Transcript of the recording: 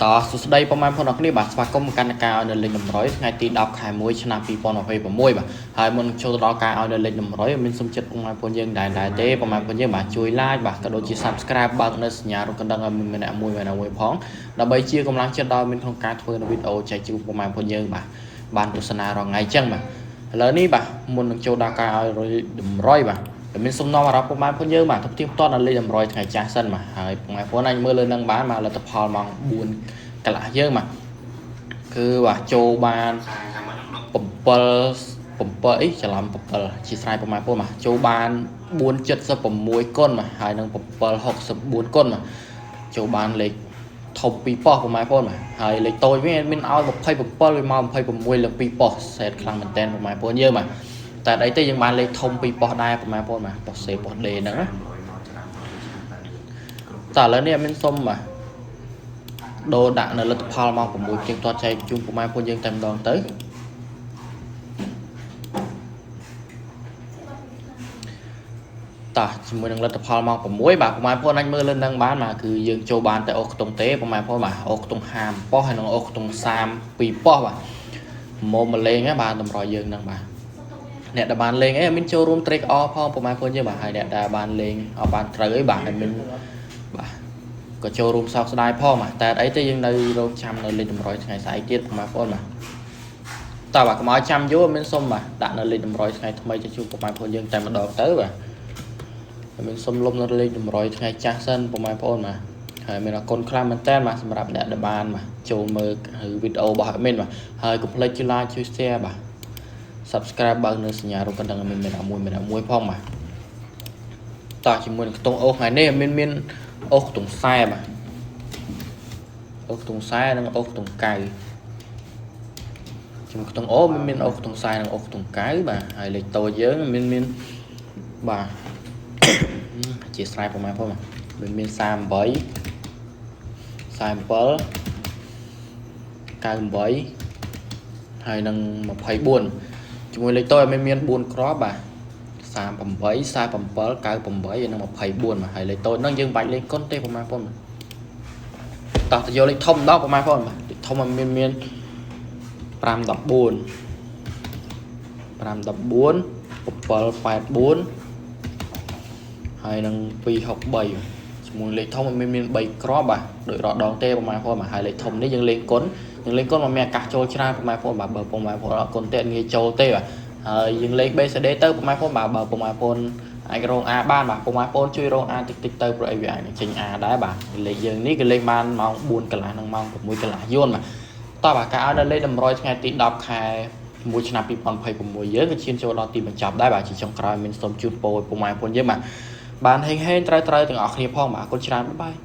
តោះសួស្តីពុកម៉ែបងប្អូនអរគ្នាបាទស្វាគមន៍មកកាន់ការឲ្យនៅលេខតម្រុយថ្ងៃទី10ខែ1ឆ្នាំ2026បាទហើយមុនចូលទៅដល់ការឲ្យនៅលេខតម្រុយមានសូមចិត្តពុកម៉ែបងប្អូនយើងដែរដែរទេពុកម៉ែបងប្អូនយើងបាទជួយ like បាទក៏ដូចជា Subscribe បើកនៅសញ្ញារូបកណ្ដឹងឲ្យមានម្នាក់មួយម្នាក់មួយផងដើម្បីជាកម្លាំងចិត្តដល់មានក្នុងការធ្វើនៅវីដេអូចែកជូនពុកម៉ែបងប្អូនយើងបាទបានទស្សនារាល់ថ្ងៃចឹងបាទឥឡូវនេះបាទមុននឹងចូលដល់ការឲ្យតម្រុយបាទតែមានសំណងអារម្មណ៍ពុកម៉ែបងប្អូនយើងបាទទៅផ្ទៀងផ្ទាត់នៅលេខតម្រុយថ្ងៃចាស់សិនបាទហើយពុកម៉ែបងប្អូនអាចមើលលើនឹងបានបាទលទ្ធផលម៉ោង4កន្លះយើងបាទគឺបាទចូលបាន7 7អីច្រឡំ7ជាស្រ័យពុកម៉ែបងប្អូនបាទចូលបាន476គុណបាទហើយនឹង764គុណបាទចូលបានលេខធំ2ប៉ុស្តិ៍ពុកម៉ែបងប្អូនបាទហើយលេខតូចវិញមានឲ្យ27វាមក26លើ2ប៉ុស្តិ៍សេតខ្លាំងមែនតើពុកម៉ែបងប្អូនយើងបាទតែអីទេយើងបានលេខធំ2ប៉ុស្តិ៍ដែរពុកម៉ែបងប្អូនបាទប៉ុស្តិ៍ C ប៉ុស្តិ៍ D ហ្នឹងណាតើឥឡូវនេះអត់មានសុំបាទដូរដាក់នៅលទ្ធផលម៉ោង6ជាងទាត់ចែកជូនពុកម៉ែបងប្អូនយើងតែម្ដងទៅតោះជាមួយនឹងលទ្ធផលម៉ោង6បាទពុកម៉ែបងប្អូនអាចមើលលើនឹងបានបាទគឺយើងចូលបានតែអូសខ្ទង់ទេពុកម៉ែបងប្អូនបាទអូសខ្ទង់50ប៉ុស្តិ៍ហើយនិងអូសខ្ទង់32ប៉ុស្តិ៍បាទមកមកលេងហ្នឹងបាទតម្រុយយើងហ្នឹងបាទអ្នកដែលបានលេងអីអត់មានចូលរួមត្រេកអរផងពុកម៉ែបងប្អូនយើងបាទហើយអ្នកដែលបានលេងអត់បានត្រូវអីបាទហើយមានបាទក៏ចូលរួមសោកស្ដាយផងបាទតែអីទេយើងនៅរងចាំនៅលេខតម្រុយថ្ងៃស្អែកទៀតពុកម៉ែបងប្អូនបាទតើបាទកុំឲ្យចាំយូរមានសុំបាទដាក់នៅលេខតម្រុយថ្ងៃថ្មីទៅជួបពុកម៉ែបងប្អូនយើងតែម្ដងទៅបាទហើយមានសុំលុបនៅលេខតម្រុយថ្ងៃចាស់សិនពុកម៉ែបងប្អូនបាទហើយមានអរគុណខ្លាំងមែនតើបាទសម្រាប់អ្នកដែលបានបាទចូលមើលវីដេអូរបស់ admin បាទហើយកុំភ្លេចជួយ like ជួយ share បាទ Subscribe បើកនៅសញ្ញារូបកណ្ដឹងឲ្យមានមួយមានមួយផងបាទតោះជាមួយនឹងខ្ទង់អូសថ្ងៃនេះមានមានអូសខ្ទង់ខ្សែបាទអូសខ្ទង់ខ្សែនិងអូសខ្ទង់កៅជាមួយខ្ទង់អូមានមានអូសខ្ទង់ខ្សែនិងអូសខ្ទង់កៅបាទហើយលេខតូចយើងមានមានបាទជាស្រ័យប្រហែលផងបាទមានមាន38 47 98ហើយនឹង24ជាមួយលេខតូចមានមាន4គ្រាប់បាទ38 47 98ហើយនិង24បាទហើយលេខតូចហ្នឹងយើងបាច់លេខគុណទេប្រហែលបងតោះទៅយកលេខធំម្ដងប្រហែលបងបាទលេខធំมันមានមាន5 14 5 14 7 84ហើយនឹង263ជាមួយលេខធំมันមានមាន3គ្រាប់បាទដូចរដងទេប្រហែលបងបាទហើយលេខធំនេះយើងលេងគុណយើងលេងគុណមកមានឱកាសចូលច្រើនប្រហែលបងបាទបើប្រហែលបងអត់គុណទេងាយចូលទេបាទហើយយើងលេង BCD ទៅប្រហែលបងបាទបើប្រហែលបងអាចរង A បានបាទប្រហែលបងជួយរង A តិចតិចទៅព្រោះអីវាអាចនឹងចេញ A ដែរបាទលេខយើងនេះគឺលេងបានម៉ោង4កន្លះនិងម៉ោង6កន្លះយួនបាទតោះបាទការឲ្យដល់លេខតម្រុយថ្ងៃទី10ខែ1ឆ្នាំ2026យើងក៏ឈានចូលដល់ទីបញ្ចប់ដែរបាទជាចុងក្រោយមានសូមជូនពរឲ្យពុកម៉ែបងប្អូនយើងបាទបានហេងហេងត្រូវត្រូវទាំងអស់គ្នាផងបាទអរគុណច្រើនបាយបាយ។